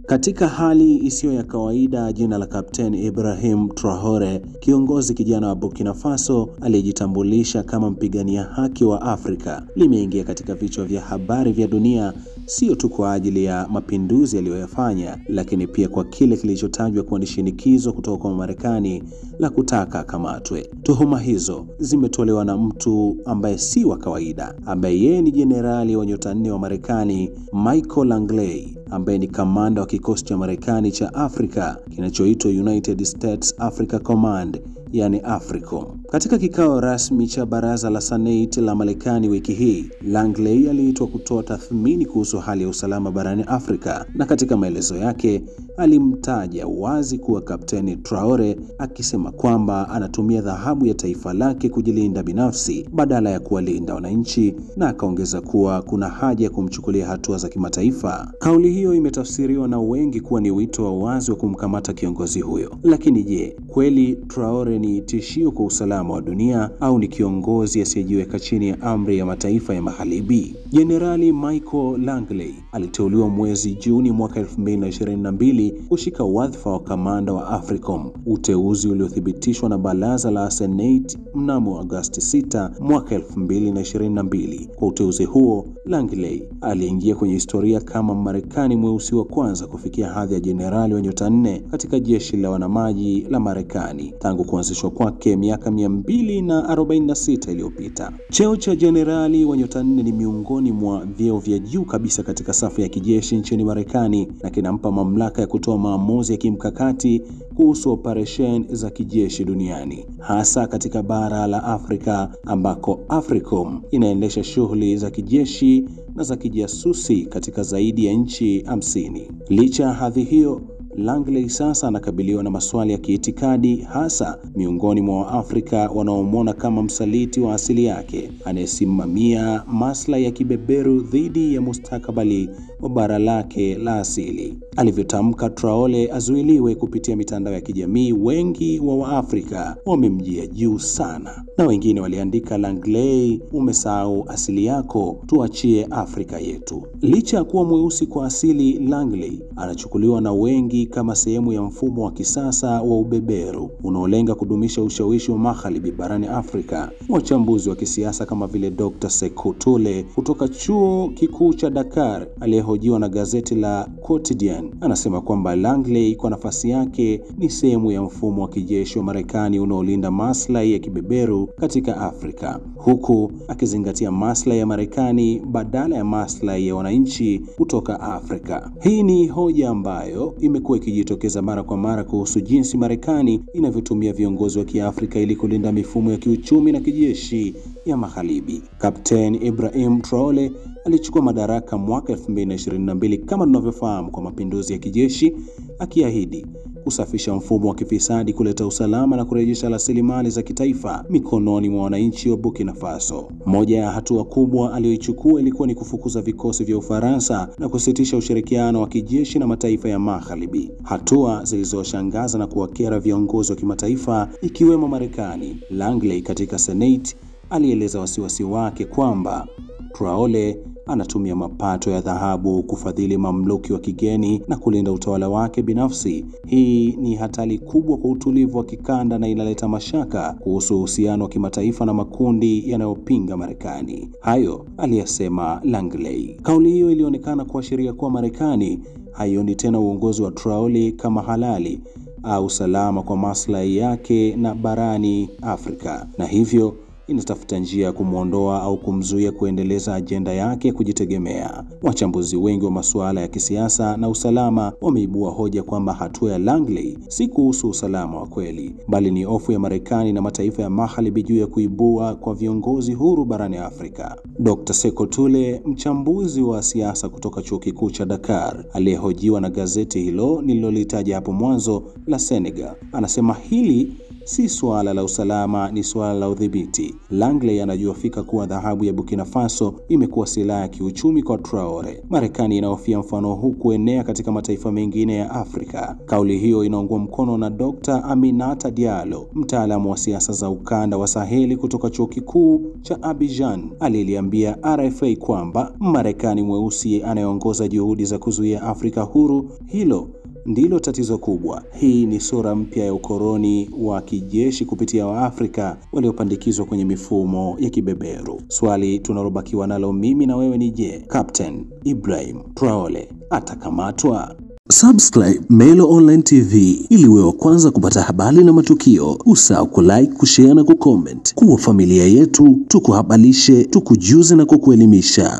Katika hali isiyo ya kawaida, jina la Kapteni Ibrahim Traore, kiongozi kijana wa Burkina Faso aliyejitambulisha kama mpigania haki wa Afrika, limeingia katika vichwa vya habari vya dunia, sio tu kwa ajili ya mapinduzi aliyoyafanya, lakini pia kwa kile kilichotajwa kuwa ni shinikizo kutoka kwa Marekani la kutaka akamatwe. Tuhuma hizo zimetolewa na mtu ambaye si wa kawaida, ambaye yeye ni jenerali wa nyota 4 wa Marekani, Michael Langley, ambaye ni kamanda wa kikosi cha Marekani cha Afrika kinachoitwa United States Africa Command, yani AFRICOM. Katika kikao rasmi cha baraza la Senate la Marekani wiki hii, Langley aliitwa kutoa tathmini kuhusu hali ya usalama barani Afrika, na katika maelezo yake alimtaja wazi kuwa Kapteni Traore, akisema kwamba anatumia dhahabu ya taifa lake kujilinda binafsi badala ya kuwalinda wananchi, na akaongeza kuwa kuna haja ya kumchukulia hatua za kimataifa. Kauli hiyo imetafsiriwa na wengi kuwa ni wito wa wazi wa kumkamata kiongozi huyo. Lakini je, kweli Traore ni tishio kwa usalama wa dunia au ni kiongozi asiyejiweka chini ya amri ya mataifa ya magharibi? Jenerali Michael Langley aliteuliwa mwezi Juni mwaka 2022 kushika wadhifa wa kamanda wa AFRICOM, uteuzi uliothibitishwa na baraza la Senate mnamo Agosti 6 mwaka 2022. Kwa uteuzi huo, Langley aliingia kwenye historia kama Marekani mweusi wa kwanza kufikia hadhi ya jenerali wa nyota 4 katika jeshi la wanamaji la Marekani tangu kuanzishwa kwake miaka 246 iliyopita. Cheo cha jenerali wa nyota 4 ni miongoni mwa vyeo vya juu kabisa katika safu ya kijeshi nchini Marekani, na kinampa mamlaka ya kutoa maamuzi ya kimkakati kuhusu operation za kijeshi duniani, hasa katika bara la Afrika ambako AFRICOM inaendesha shughuli za kijeshi na za kijasusi katika zaidi ya nchi 50. Licha ya hadhi hiyo, Langley sasa anakabiliwa na maswali ya kiitikadi, hasa miongoni mwa Waafrika wanaomwona kama msaliti wa asili yake, anayesimamia maslahi ya kibeberu dhidi ya mustakabali wa bara lake la asili. Alivyotamka Traore azuiliwe kupitia mitandao ya kijamii, wengi wa Waafrika wamemjia juu sana, na wengine waliandika, Langley, umesahau asili yako, tuachie Afrika yetu. Licha ya kuwa mweusi kwa asili, Langley anachukuliwa na wengi kama sehemu ya mfumo wa kisasa wa ubeberu unaolenga kudumisha ushawishi wa magharibi barani Afrika. Wachambuzi wa kisiasa kama vile Dr. Sekou Toure kutoka Chuo Kikuu cha Dakar, aliyehojiwa na gazeti la Quotidien, anasema kwamba Langley kwa nafasi yake ni sehemu ya mfumo wa kijeshi wa Marekani unaolinda maslahi ya kibeberu katika Afrika, huku akizingatia maslahi ya Marekani badala ya maslahi ya wananchi kutoka Afrika. Hii ni hoja ambayo imekuwa ikijitokeza mara kwa mara kuhusu jinsi Marekani inavyotumia viongozi wa Kiafrika ili kulinda mifumo ya kiuchumi na kijeshi ya magharibi. Kapteni Ibrahim Traore alichukua madaraka mwaka 2022 kama tunavyofahamu kwa mapinduzi ya kijeshi, akiahidi kusafisha mfumo wa kifisadi, kuleta usalama na kurejesha rasilimali za kitaifa mikononi mwa wananchi wa Burkina Faso. Moja ya hatua kubwa aliyoichukua ilikuwa ni kufukuza vikosi vya Ufaransa na kusitisha ushirikiano wa kijeshi na mataifa ya magharibi, hatua zilizoshangaza na kuwakera viongozi wa kimataifa ikiwemo Marekani. Langley katika Senate alieleza wasiwasi wake kwamba Traore anatumia mapato ya dhahabu kufadhili mamluki wa kigeni na kulinda utawala wake binafsi. Hii ni hatari kubwa kwa utulivu wa kikanda na inaleta mashaka kuhusu uhusiano wa kimataifa na makundi yanayopinga Marekani. Hayo aliyasema Langley. Kauli hiyo ilionekana kuashiria kuwa Marekani haioni tena uongozi wa Traore kama halali au salama kwa maslahi yake na barani Afrika, na hivyo inatafuta njia ya kumwondoa au kumzuia kuendeleza ajenda yake kujitegemea. Wachambuzi wengi wa masuala ya kisiasa na usalama wameibua hoja kwamba hatua ya Langley si kuhusu usalama wa kweli, bali ni hofu ya Marekani na mataifa ya magharibi juu ya kuibua kwa viongozi huru barani Afrika. Dr. Sekou Toure, mchambuzi wa siasa kutoka Chuo Kikuu cha Dakar, aliyehojiwa na gazeti hilo nililolitaja hapo mwanzo la Senegal, anasema hili Si suala la usalama, ni suala la udhibiti. Langley anajua fika kuwa dhahabu ya Burkina Faso imekuwa silaha ya kiuchumi kwa Traore. Marekani inahofia mfano huu kuenea katika mataifa mengine ya Afrika. Kauli hiyo inaungwa mkono na Dr. Aminata Diallo, mtaalamu wa siasa za ukanda wa Saheli kutoka Chuo Kikuu cha Abidjan, aliliambia RFA kwamba Marekani mweusi anayeongoza juhudi za kuzuia Afrika huru, hilo ndilo tatizo kubwa. Hii ni sura mpya ya ukoloni wa kijeshi kupitia Waafrika waliopandikizwa kwenye mifumo ya kibeberu. Swali tunalobakiwa nalo mimi na wewe ni je, Captain Ibrahim Traore atakamatwa? Subscribe Mail Online TV ili uwe wa kwanza kupata habari na matukio. Usahau kulike, kushare na kucomment. Kuwa familia yetu, tukuhabarishe, tukujuze na kukuelimisha.